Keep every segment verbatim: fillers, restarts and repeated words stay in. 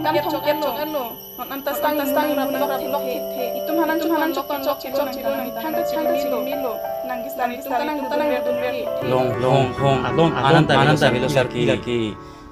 Kan thong elo. Non anta stang stang ram ram lok thek thek. Itum hanan chok hanan chok ton lok chok chok chok nang thang ta chiri milo. Nang kistan itum kanang dun ber dun ber. Long long long along ananta ananta milo sarki laki.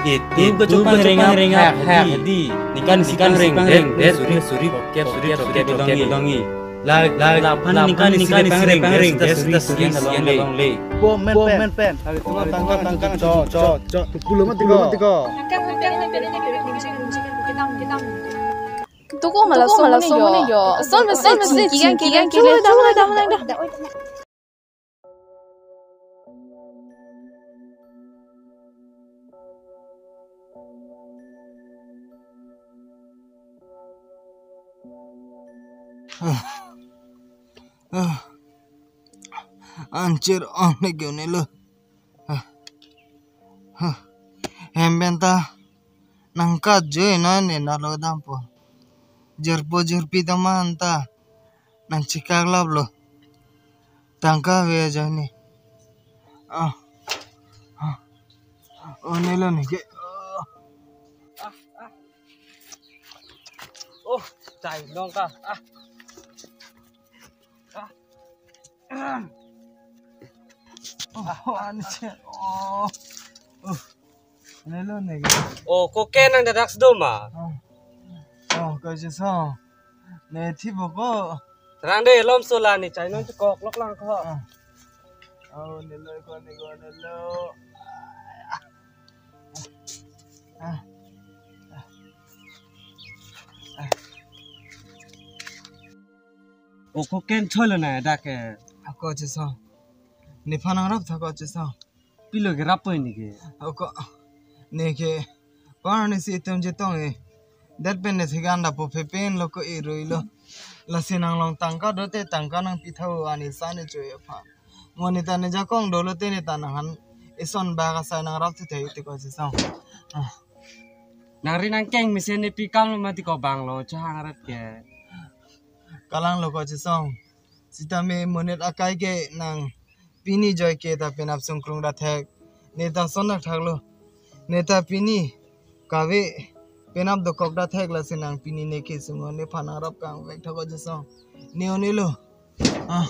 Itum kachuk pang ring ap hak hak di. Nikan nikan ring ring ring suri suri bokep suri bokep bokep longi. Lag lag laphan nikan nikan pang ring ring suri suri suri along le. Bo men pen pen. Tangka tangka cho cho cho. Pulo mati ko. Tuko mala so mala so mala yo. Sol masi kigan kigan kigan chu dam dam dam dam. Anchir on ne gyone lo. Hem pen ta nang kat joi na ne na lo dampo. Jirpo jirpi ta man ta nang chikak lap lo. Tangka ave ajoine. Ah. Ah. Oh, ne lo ne ke. Oh, chai long ka. Ah. Ah. Oh, anchir. Oh. Oh. Ne lo ne ke. Oh, koke nang dadak sdoma. Oh. Oh, ko je so. Ne thi bo ko. Rang de lom so la ne chai non kok lok lang ko. Ah. Oh, ne lo ko ne ko ne lo. Ah. Ah. Ah. Oh, koke nthoi lo na dak ke. Ako je so. Nephan nang rap tha ko je so. Pilo ke rap poi ne ke. Ako ne ke. Par ne si itum jetong e. Dat pen ne thigan da po phe pen lo ko e roi lo. Lasi nang long tangka do te tangka nang pitha ani sa ne choi aphan. Mo ne ta ne jakong do lo te ne ta nang han ison ba ka sai nang rap thu te te ko si song. Ah. Nang ri nang keng mesen ne pi kam lo mati ko bang lo chahang rat ke. Kalang lo ko si song. Sitame monit akai ke nang pini joi ke ta penap sungkrung da thek. Ne ta son nak thak lo. Ne ta pini kave penap dokok da thek lasi nang pini ne ke sungo nephan nang rap kang vek thak ko je song. Ne one lo. Ah.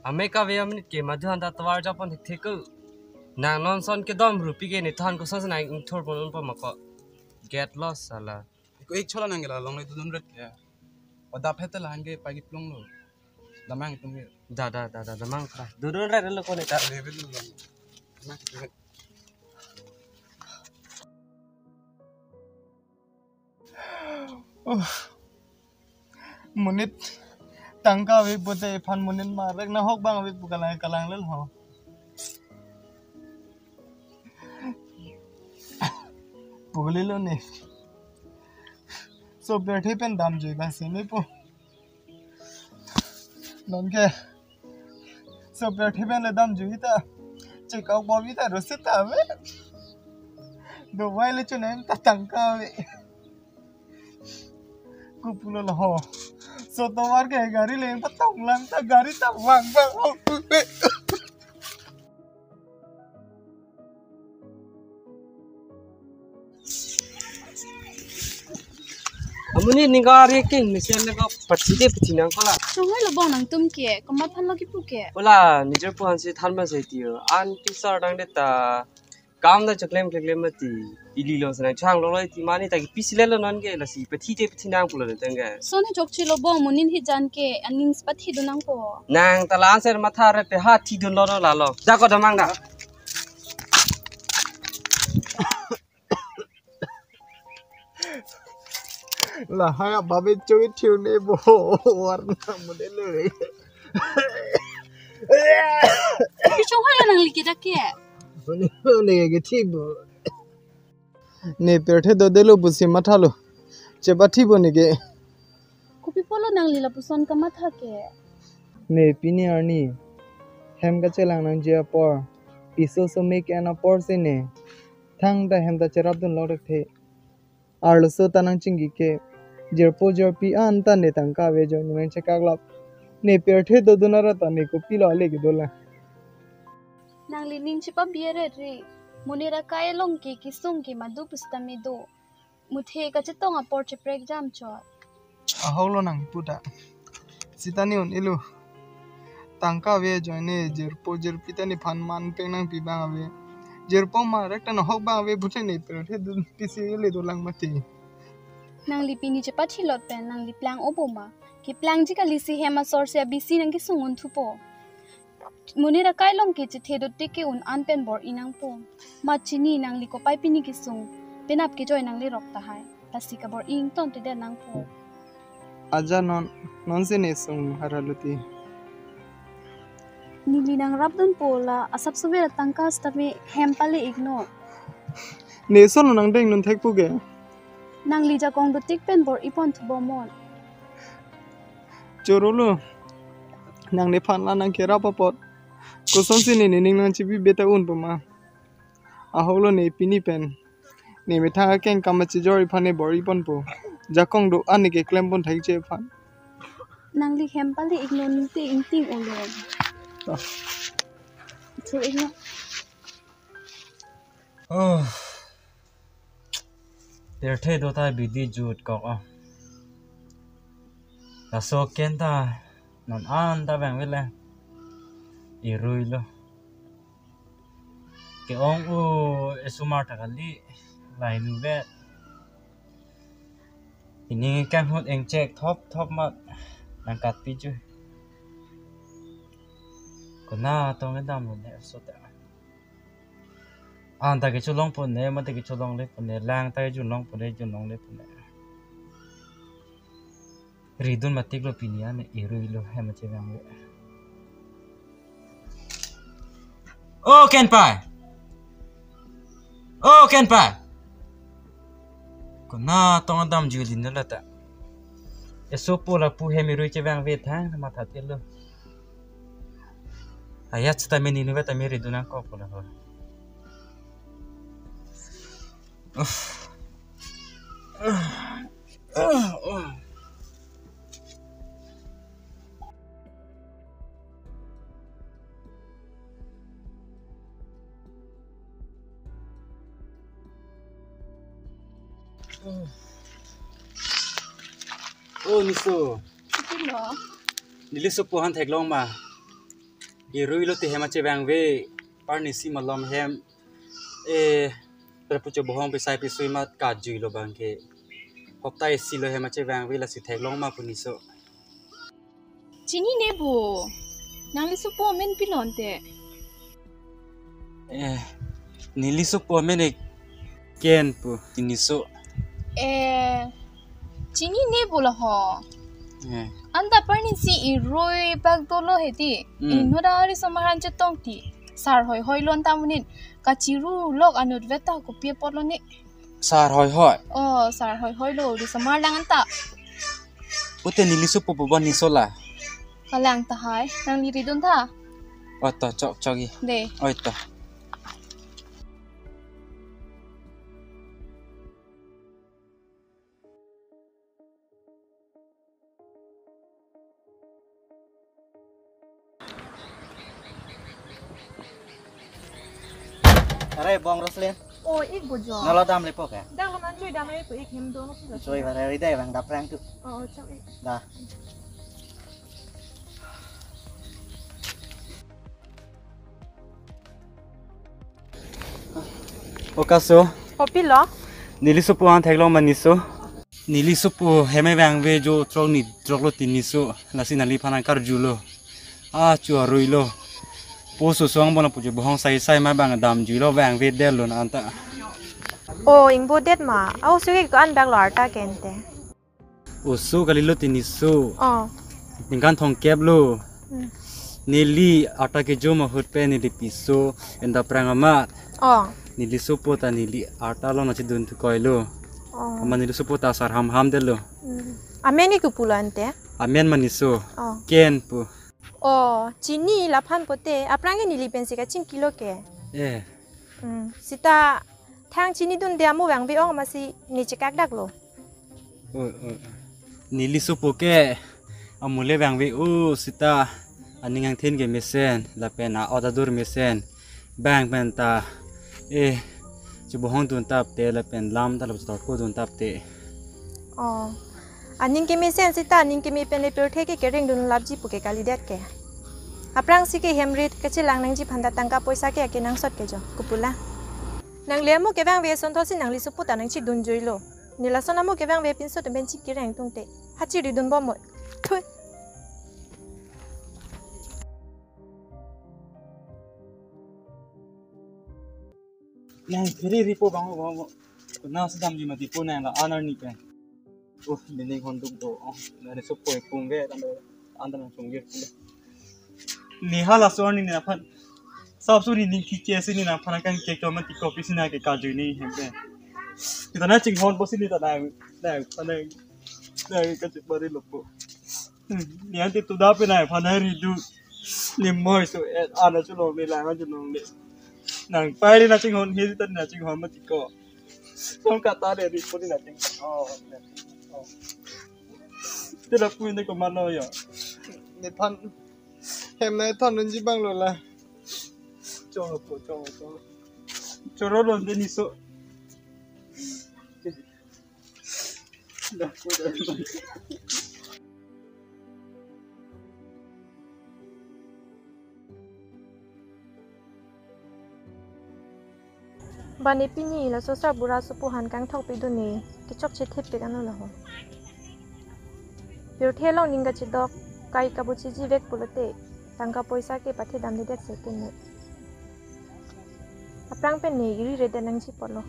Ame kave aminit ke madhu anta tovar japon thek thek ko. Nang non son ke dom rupi ke ne than ko son nang ingthor pon un pon ma ko. Get lost sala. Ko ek chola nang gela long le dun ret ya. Oda pheta la han ke pagi plong lo. Damang tum ke. Da da da da damang pra. Dun ret lo ko ne ta. Level lo. Na. Oh. Monit tangka ave pote ephan monit marek na hok bang ave pu kalang kalang lel ho. Pugli lo ne. So pirthe pen dam jui ba sini po. Non ke. So pirthe pen le dam jui ta. Chekok bom ta rosi ta ave. Dovai le chunem ta tangka ave. Kupulo lo ho. So tovar ke gari le ta tong lang ta gari ta vang vang. Amonit ning gari king mesen le ko pathi de pathi nang ko la. Sungai lo bong nangtum ke, komat than lo kipu ke. Ola, nijor puhan si than ma se tiyo. An pisar dang de ta. Kam da choklem choklem mati. Ili lo sana chang lo lo iti mani ta ki pisi le lo non ke lasi pathi de pathi nang pulo ne teng ke. Sone chokche lo bong monit hi jan ke aning pathi do nang ko. Nang ta la ser matha re pe ha thi dun lo no la lo. Da ko damang da. La haya babe choi thiu ne bo warna mode le. Ki chong hala nang liki da ke. Ne ne ke thi bo. Ne pirthe dodelo pusi mathalo. Chepathi bo ne ke. Kopi pulo nangli lapuson kamatha ke. Ne pini arni hem kachelang nangji apor. Piso so me ke-en apor si ne. Thangta hem ta cherap dun lok rek the. Arloso ta nangchingki ke. Jirpo jirpi anta ne tangka ave joi nang chekaklap. Ne pirthe dodun ara ta ne kopilo ale kedo la. Nangli ning chepabi eret ri. Monit akai along ke kesung ke madu pusitame do. Muthe kachetong apor cheprek jam chot. Ahok lo nang puta. Sita ne un-elo. Tangka ave ajoine jirpo jirpi ta nephan man peng nangpi abang ave. Jirpo ma rek ta nahok abang ave pute ne pero the dun pisi le dolang mati. Nangli pini chepathilot pen nangli plang obo ma? Keplangji kali si hem asor si abisi nangkesung un thupo. Monit akai along ke chethe dotik ke un-an pen bor-i nangpo. Mat chini nangli kopai pini kesung. Penap kejoi nanglerok tahai. Lasi kabor-i ingtontedet nangpo. Aja non, non si ne sung harhaluti. Neli nangrapdunpo la asap sobe atangka sitame hem pale-iknon. Ne son nangdeng non thekpo ke. Nangli jakong dotik pen bor-i pon thubomnon. Choro lo. Nang nephan la nangkerap apot. Kosonsi ne nening nangchibi beta un pama. Ahok lo ne pini pen. Ne methang akeng kam achijor iphan ne bor-i ponpo. Jakong do-an ne keklem pon thekche iphan. Nangli hem pale-iknon te ingting olo. Ta. Thu-iknon. Oh. Pirthe do ta bidi jut kok ah. Laso ken ta non an ta vangve le. Irui lo. Ke-ong u esomar ta kali. Lai nu vet. Pini kanghut engchek thop thop mat. Nangkat piju. Kona tong edam lo ne so ta. An ta kecholong pon ne, mate kecholongle pon ne, lang ta kejunlong pon ne, junlongle pon ne. Ridun matik lo pini an, irui lo hem achevangve. O kenpai. O kenpai. Kona tong adam julin la ta. Esopo lapu hem irui chevangve thang matha telo. Ayat sita meni nuve ta meri dunang kok pula ho. Uff. O Niso. Sipilo. Neli sopo aphan theklong ma. Irui lo te hem achevangve. Parnisi malom hem. Eh, perpucho bohong pesai pesui mat kajui lo abang ke. Hopta isi lo hem achevangve lasi theklong ma pu Niso. Chinine bo. Nangli sopo amen pilon te. Eh, neli sopo amen ik Ken pu Niso. Eh, chinine bo lo ho. Eh. Anta parnisi irui bak dolo hedi. Hmm. Inut ari somar han chetong ti. Sar hoi hoi lo anta monit. Kachiru lok anut veta kopi apot lo ne. Sar hoi hoi. Oh, sar hoi hoi lo. Risomar lang anta. Pute neli sopo pu ba Niso la. Kalang tahai. Nangli ridun tha. Oi to, chok chok i. De. Oi to. Are bong Roslin. O, ik bo jo. Nalo dam lepo ke? Dak lo nan joi dam lepo ik hem do. Joi bare ri dai bang daprang tu. O, chok ik. Da. O kaso. O pilo. Neli sopo aphan theklong ma Niso. Neli sopo hem evangve jo throk ni throk lo ti Niso. Lasi nangli aphan nangkarjulo. A chu arui lo. Po so so angbong pu jo bohong sai sai ma bang damjuilo vangvedet lo na anta. O ingbodet ma. Au sugi ko an bag lo arta kente. Oso kali lo ti Niso. O. Ningkan thomkep lo. Hmm. Neli arta kejom ahut pen neli piso en daprang amat. O. Neli sopo ta neli arta lo na chedun thukoi lo. O. Amat neli sopo ta sar hamham det lo. Hmm. Amen ik kopi pulo ante? Amen ma Niso. O. Ken pu. O, chini laphan pote, aphrang ke neli pensi kachingki lo ke. Eh. Hmm. Sita thang chinidunde amo vangve ong amatsi ne chekak dak lo. O, o. Neli sopo ke amo le vangve o sita aning angthin ke mesen, lapen a-ot adur mesen. Bang pen ta Eh, chibohong dun tap te lapen lam ta lap torko dun tap te. Oh. Aning keme sen sita, aning keme pen le pirthe ke kereng dun lapji pu ke kalidet ke. Aphrangsi ke hem rit kachelang nangji aphan ta tangka poisa ke akenangsot ke jo, kopulo. Nang le amo kevangve ason thotsi nangli sopo ta nangchedun juilo. Ne lason amo kevangve pinso atum pen chik kereng tungte. Ha chiri dunbom moi. Thui. Nang kiri ripo bang bang bang. Nang sedam ji mati po nang la anar ni pen. Oh, nening honduk do. Oh, nang sopo pung ke tanda anda nang sungge. Ni hala so ni na phan. Sab su ni ning kiche si ni na phan kan ke cho mati kopi si na ke kaju ni hem ke. Kita na chinghon po si ni ta na na na na kaju bari lopo. Ni ante tu dape na phan hari du. Ni moi so et ana chu long ni lang chu long ni. Nang pai ni na chinghon hi ta na chinghon mati ko. Song kata de ri puni na ching. Oh. Oh. Tira pui ne ko mano yo. Ne phan hem na thon nun ji bang lo la. Cholo po cholo cholo. Cholo lo de ni so. Bane pini laso sarbura sopo han kangthok pidun ne kechok chethip pik ano laho. Pirthe along ning kachedok kai kabuchiji vek pulote tangka poisa ke pathedam dedet se kene. Aphrang pen ne iri redet nangji polo.